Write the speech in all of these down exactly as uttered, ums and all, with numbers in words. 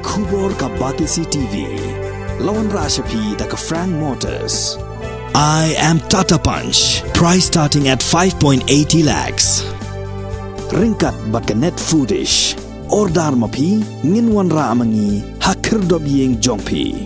Khubor ka Batesi T V. La wanrah sha phi da ka Frank Motors. I am Tata Punch. Price starting at five point eighty lakhs. Ryngkat bad ka Net Foodish. Order ma phi, ngin wanrah ma ngi ha khyrdop ïing jong phi.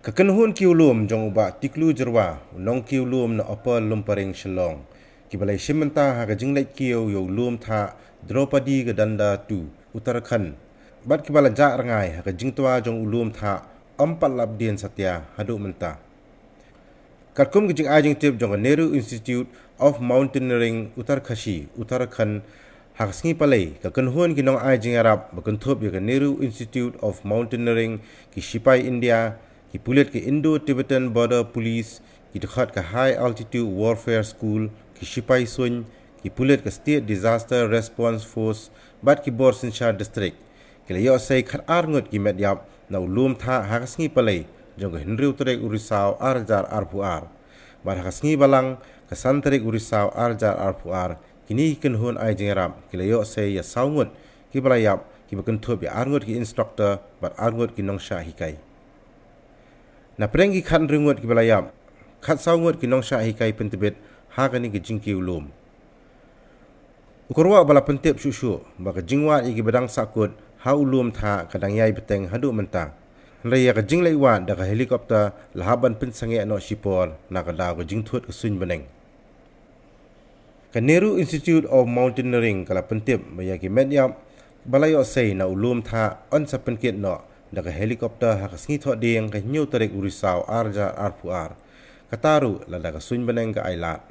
Ka kynhun kiew lum jong u Bah Tiklu Jyrwa, u nongkiew lum na Upper Lumparing, Shillong, kiba la ïashim bynta ha ka jingleit kiew ïa u lum thah Draupadi Gadanda two, Uttarakhand, bad kiba la jah rngai ha ka jingtwa jong u lum thah ym pat lap dien satia haduh mynta. Katkum ka jingai jingtip jong ka Nehru Institute of Mountaineering, Uttarkashi, Uttarakhand, ha ka sngi Palei, ka kynhun ki nongai jingïarap ba kynthup ïa ka Nehru Institute of Mountaineering, ki shipai India, ki pulit ka Indo-Tibetan Border Police, ki dkhot ka High Altitude Warfare School, ki shipai suiñ, ki pulit ka State Disaster Response Force, bad ki bor synshar district, ki la ïoh sei khat ar ngut ki met ïap na u lum thah ha ka sngi Palei jong ka hynriew tarik u Risaw ar hajar arphew ar. Bad ha ka sngi Balang ka san tarik u Risaw ar hajar arphew ar, kine ki kynhun ai jingïarap ki la ïoh sei ïa saw ngut kiba la ïap, kiba kynthup ïa ar ngut ki instructor bad ar ngut ki nongshah hikai. Na pdeng ki khathynriew ngut kiba la ïap, khatsaw ngut ki nongshah hikai pyntbit ha kane ka jingkiew lum. U kyrwoh ba la pyntip shuh shuh ba ka jingwad ïa kiba dang sahkut ha u lum thah ka dang ïai bteng haduh mynta. Hynrei ïa ka jingleit wad da ka helicopter la hap ban pynsangeh noh shipor na ka daw ka jingthut ka suiñ bneng. Ka Nehru Institute of Mountaineering ka la pyntip ba ïa ki met ïap ba la ïoh sei na u lum thah yn sa pynkit noh da ka helicopter ha ka sngi Thohdieng ka hynñiew tarik u Risaw ar hajar arphew ar. Kata ruh lada ka suiñ bneng ka ailad.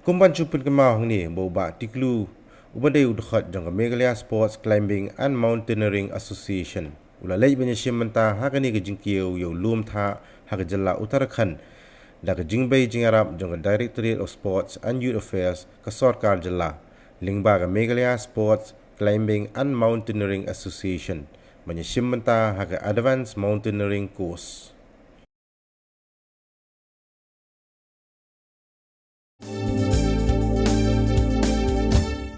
Kum ban shu pynkynmaw hangne ba u Bah Tiklu, uba dei u dkhot jong ka Meghalaya Sports Climbing and Mountaineering Association, u la leit ban ïashim bynta ha kane ka jingkiew ïa u lum thah ha ka jylla Uttarakhand da ka jingbei jingïarap jong ka Directorate of Sports and Youth Affairs ka sorkar jylla, lyngba ka Meghalaya Sports Climbing and Mountaineering Association, ban ïashim bynta ha ka Advanced Mountaineering Course.